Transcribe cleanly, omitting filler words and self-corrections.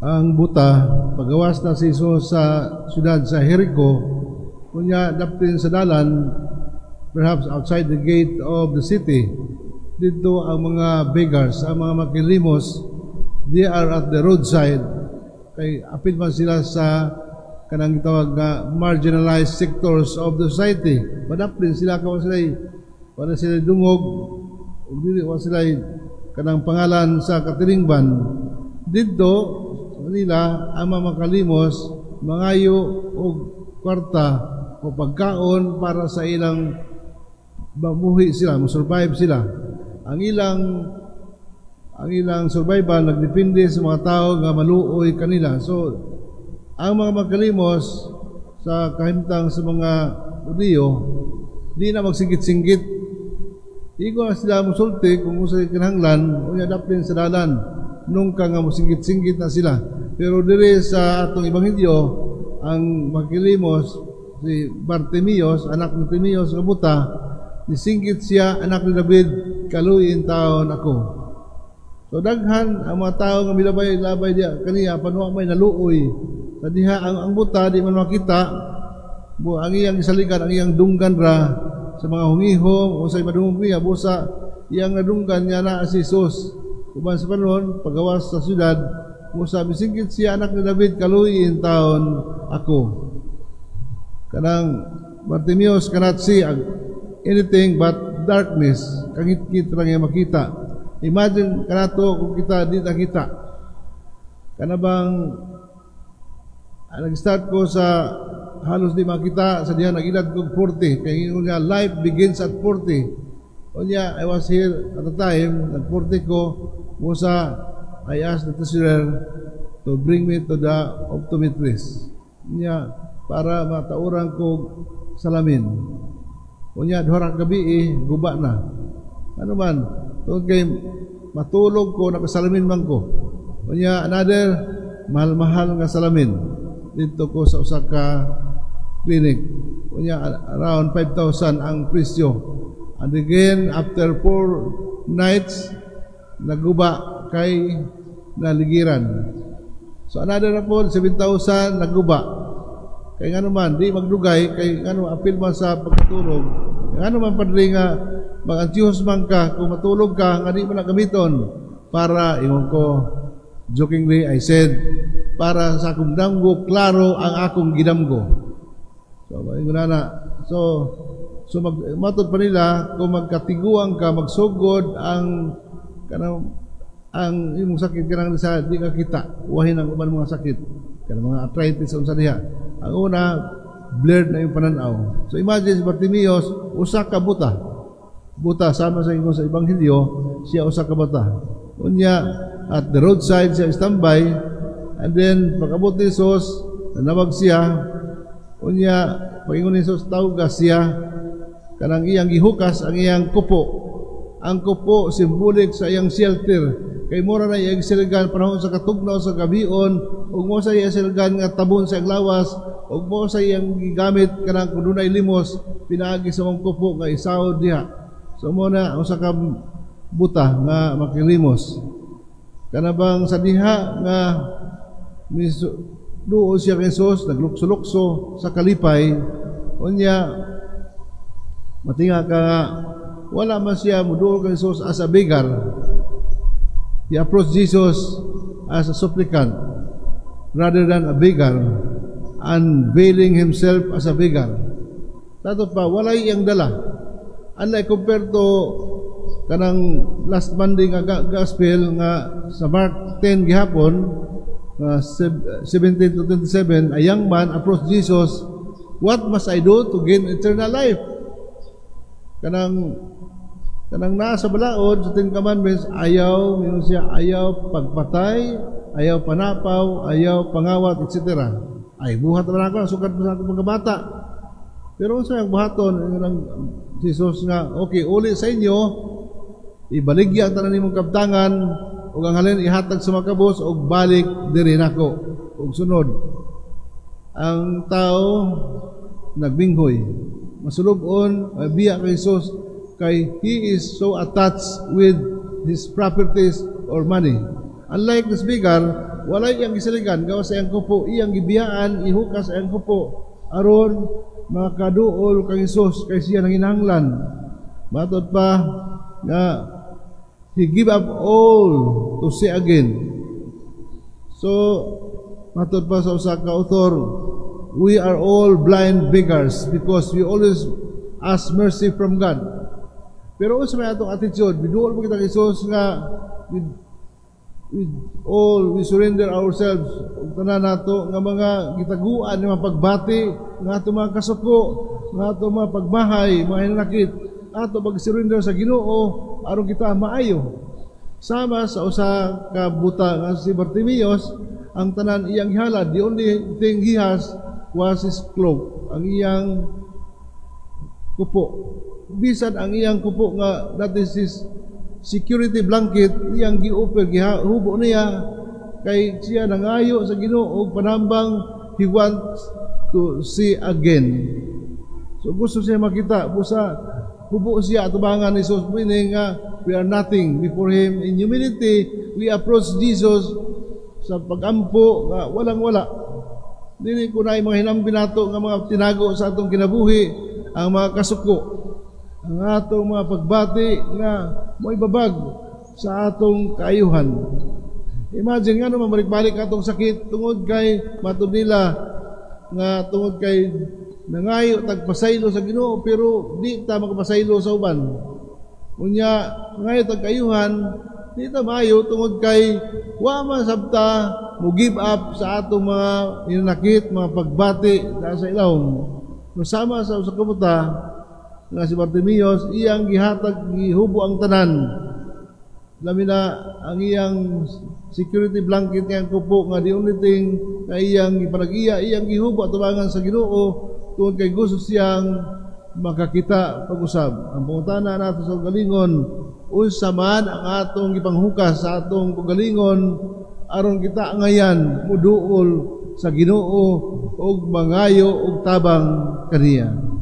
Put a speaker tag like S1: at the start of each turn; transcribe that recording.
S1: Ang buta, pagawas na si Jesus sa syudad sa Jericho, kunya daplin sa dalan, perhaps outside the gate of the city, dito ang mga beggars, ang mga makilimos, they are at the roadside. Kay apil man sila sa kanang gitawag nga marginalized sectors of the society. Madaplin sila kay wala sila dungog ug dili wa sila kanang pangalan sa katilingban. Didto nila ang mga makalimos mangayo og kwarta o pagkaon para sa ilang mamuhi sila, mo-survive sila. Ang ilang survival nagdepende sa mga tao nga maluoy kanila. So ang mga makalimos sa kahimtang sa mga Hudiyo, di na magsinggit-singgit. Igo na sila musulti kung unsa kinahanglan, unya daplin sa dalan nungka nga musinggit-singgit na sila. Pero diri sa atong ebanghelyo, ang makilimos si Bartimios, anak ni Timios nga buta, nisinggit siya, "Anak ni David, kaluoyi intawon ako." So daghan ang mga tao nga milabay-labay diya kaniya apan wa may naluoy. Sa diha ang buta di man makita bu ang iyang isaligan, ang iyang dunggan ra sa mga hungihong o sa madungog niya, busa iyang nadunggan niya na si Jesus. Uban sa panahon, pagawas sa syudad, busa misinggit siya, "Anak ni David, kaluoyi intawon ako." Kanang Bartimeus cannot see anything but darkness. Kangit-kit lang yung makita. Imagine kanato kung kita di nakita. Kana bang nag-start ko sa halos di makita sa diha nag-edad ko 40, kay ingon nga life begins at 40. Unya I was here at the time nag 40 ko, musa I asked the treasurer to bring me to the optometrist niya para matauran ko salamin. Unya duha ka gabi eh, guba na. Ano man, tungod kay matulog ko nakasalamin man ko. Unya another mahal-mahal nga salamin dito ko sa usa ka clinic. Unya around 5,000 ang presyo. And again, after 4 nights, naguba kay naligiran. So another na po, 7,000, naguba. Kay nga naman, di magdugay, kay ngano apil man sa pagkatulog. Ngano man, padre, nga mag-antihos man ka, kung matulog ka, nga di mo na gamiton. Para, ingon ko, jokingly, I said, para sa akong damgo, klaro ang akong gidamgo. So, ingon na. So matod pa nila, kung magkatiguang ka, magsugod ang kanang ang imong sakit kanang sa di ka kita, wahin ang uban mga sakit kanang mga arthritis, unsa diha, ang una blurred na yung pananaw. So imagine si Bartimios, usa ka buta buta, sama sa ingon sa ebanghelyo, siya usa ka buta. Unya at the roadside siya standby, and then pag-abot ni Jesus, nanawag siya. Unya pagingon ni Jesus, tawga siya, kanang iyang gihukas ang iyang kupo. Ang kupo symbolic sa iyang shelter, kay mura na iyang silgan panahon sa katugnaw sa gabion, ug mo sa iyang silgan nga tabon sa iyang lawas, ug mo sa iyang gigamit kanang kung dunay limos pinaagi sa mong kupo nga isawod diha. So mo na ang usa ka buta nga makilimos. Kana bang sa diha nga duol siya kay Jesus, naglukso-lukso sa kalipay. Unya matinga ka nga wala man siya muduol kay Jesus as a beggar. He approached Jesus as a supplicant rather than a beggar, unveiling himself as a beggar. Tato pa, walay iyang dala. Unlike compared to kanang last Monday nga gospel nga sa Mark 10 gihapon, 17 to 27, a young man approached Jesus, "What must I do to gain eternal life?" Kanang nasa balaod sa Ten Commandments, ayaw, mingon siya, ayaw pagpatay, ayaw panapaw, ayaw pangawat, etc. Ay, buhat naman ako, sukad pa sa akong pagkabata. Pero unsa ang buhaton? Ingon si Jesus nga, "Okay, uli sa inyo, ibaligya ang tanan nimong kabtangan, ug ang halin ihatag sa mga kabus, ug balik diri nako." Ug sunod. Ang tao nagminghoy. Masulub-on, biya kay Jesus, kay he is so attached with his properties or money. Unlike this beggar, Walay iyang gisaligan gawas sa iyang kupo, iyang gibiyaan, ihukas ang iyang kupo aron makaduol kang Hesus kay siya nanginahanglan. Matod pa nga he give up all to see again. So matod pa sa usa ka author, we are all blind beggars because we always ask mercy from God. Pero unsa may atong attitude? Miduol mo kita kay Jesus nga with all we surrender ourselves ug tanan nato nga mga gitaguan nga mga pagbati, nga atong mga kasuko, nga atong mga pagmahay, mga hinanakit, ato pag-surrender sa Ginoo aron kita maayo. Sama sa usa ka buta nga si Bartimios, ang tanan iyang gihalad. The only thing he has was his cloak, ang iyang kupo. Bisan ang iyang kupo nga that is his security blanket, iyang gi-offer, gihubo niya kay siya nangayo sa Ginoo og panambang. He wants to see again. So gusto siya makita, busa hubo siya atubangan ni Jesus, meaning nga we are nothing before Him. In humility, we approach Jesus sa pagampo nga walang wala. Dili ko na mga hinambi nato nga mga tinago sa atong kinabuhi, ang mga kasuko, ang atong mga pagbati nga moibabag sa atong kaayuhan. Imagine nga naman balik-balik atong sakit tungod kay matod nila nga tungod kay nangayo tag pasaylo sa Ginoo pero di ta makapasaylo sa uban. Unya nangayo tag kaayuhan, di ta maayo tungod kay wa man sabta mo give up sa atong mga hinanakit, mga pagbati sa ilawom. Sama sa usa ka buta nga si Bartimios, iyang gihatag, gihubo ang tanan. Labi na ang iyang security blanket, iyang kupo nga the only thing na iyang ipanag-iya, iyang gihubo atubangan sa Ginoo tungod kay gusto siyang makakita pag-usab. Ang pangutana nato sa galingon, unsa man ang atong gipanghukas sa atong kagalingon aron kita ngayan muduol sa Ginoo ug mangayo og tabang kaniya?